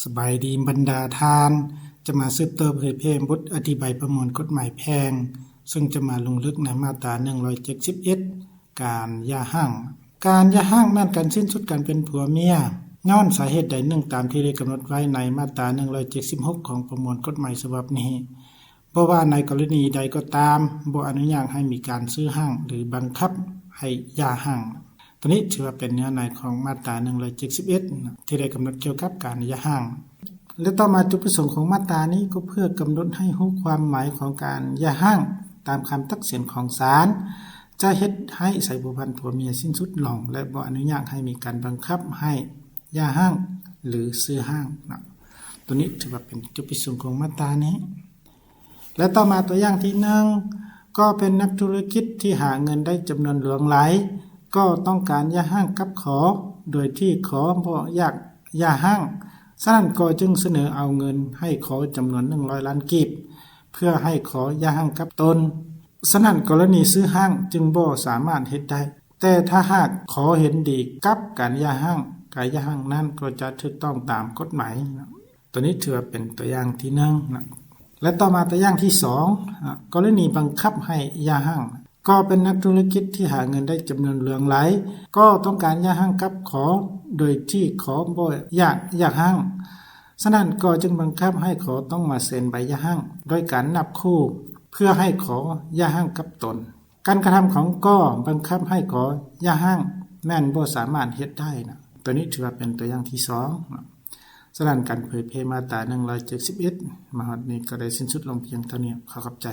ສະບາຍດີບັນດາທ່ານ, ຈະມາສືບຕໍ່ເຜີຍແຜ່ບົດອະທິບາຍປະມວນກົດໝາຍແພ່ງ, ເຊິ່ງຈະມາລົງເລິກໃນມາດຕາໜຶ່ງຮ້ອຍເຈັດສິບເອັດ ການຢ່າຮ້າງ. ການຢ່າຮ້າງແມ່ນການສິ້ນສຸດການເປັນຜົວເມຍ ຍ້ອນສາເຫດໃດໜຶ່ງຕາມທີ່ໄດ້ກຳນົດໄວ້ໃນມາດຕາໜຶ່ງຮ້ອຍເຈັດສິບຫົກ ຂອງປະມວນກົດໝາຍສະບັບນີ້. ບໍ່ວ່າໃນກໍລະນີໃດກໍຕາມ, ບໍ່ອະນຸຍາດໃຫ້ມີການຊື້ຮ້າງ ຫຼື ບັງຄັບໃຫ້ຢ່າຮ້າງ. ຕົວນີ້ຖືວ່າເປັນເນື້ອໃນຂອງມາດຕາໜຶ່ງຮ້ອຍເຈັດສິບເອັດ ທີ່ໄດ້ກຳນົດກ່ຽວກັບການຢ່າຮ້າງ. ແລະ ຕໍ່ມາ ຈຸດປະສົງຂອງມາດຕານີ້ກໍເພື່ອກຳນົດໃຫ້ຮູ້ຄວາມໝາຍຂອງການຢ່າຮ້າງຕາມຄຳຕັດສິນຂອງສານ, ຈະເຮັດໃຫ້ສາຍພົວພັນຜົວເມຍສິ້ນສຸດລົງ ແລະ ບໍ່ອະນຸຍາດໃຫ້ມີການບັງຄັບໃຫ້ຢ່າຮ້າງ ຫຼື ຊື້ຮ້າງເນາະ. ຕົວນີ້ຖືວ່າເປັນຈຸດປະສົງຂອງມາດຕານີ້. ແລະ ຕໍ່ມາຕົວຢ່າງທີໜຶ່ງ, ກໍເປັນນັກທຸລະກິດທີ່ຫາເງິນໄດ້ຈຳນວນຫຼວງຫຼາຍ, ກໍຕ້ອງການຢ່າຮ້າງກັບ ຂ ໂດຍທີ່ ຂ ບໍ່ຢາກຢ່າຮ້າງ, ສະນັ້ນກໍຈຶ່ງສະເໜີເອົາເງິນໃຫ້ ຂ ຈຳນວນໜຶ່ງຮ້ອຍລ້ານກີບ ເພື່ອໃຫ້ ຂ ຢ່າຮ້າງກັບຕົນ. ສະນັ້ນກໍລະນີຊື້ຮ້າງຈຶ່ງບໍ່ສາມາດເຮັດໄດ້, ແຕ່ຖ້າຫາກ ຂ ເຫັນດີກັບການຢ່າຮ້າງ, ການຢ່າຮ້າງນັ້ນກໍຈະຖືກຕ້ອງຕາມກົດໝາຍ. ຕົວນີ້ຖືວ່າເປັນຕົວຢ່າງທີໜຶ່ງນະ. ແລະ ຕໍ່ມາຕົວຢ່າງທີສອງນະ, ກໍລະນີບັງຄັບໃຫ້ຢ່າຮ້າງ. ກໍເປັນນັກທຸລະກິດທີ່ຫາເງິນໄດ້ຈຳນວນຫຼວງຫຼາຍ, ກໍຕ້ອງການຢ່າຮ້າງກັບ ຂ ໂດຍທີ່ ຂ ບໍ່ຢາກ ຢາກຮ້າງ. ສະນັ້ນກໍຈຶ່ງບັງຄັບໃຫ້ ຂ ຕ້ອງມາເຊັນໃບຢ່າຮ້າງດ້ວຍການນັບຄູ່ ເພື່ອໃຫ້ ຂ ຢ່າຮ້າງກັບຕົນ. ການກະທຳຂອງ ກໍ ບັງຄັບໃຫ້ ຂ ຢ່າຮ້າງ ແມ່ນບໍ່ສາມາດເຮັດໄດ້ນະ. ຕົວນີ້ຖືວ່າເປັນຕົວຢ່າງທີສອງນະ. ສະນັ້ນການເຜີຍແຜ່ມາດຕາໜຶ່ງຮ້ອຍເຈັດສິບເອັດ ມາຮອດນີ້ກໍໄດ້ສິ້ນສຸດລົງພຽງເທົ່ານີ້. ຂໍຂອບໃຈ.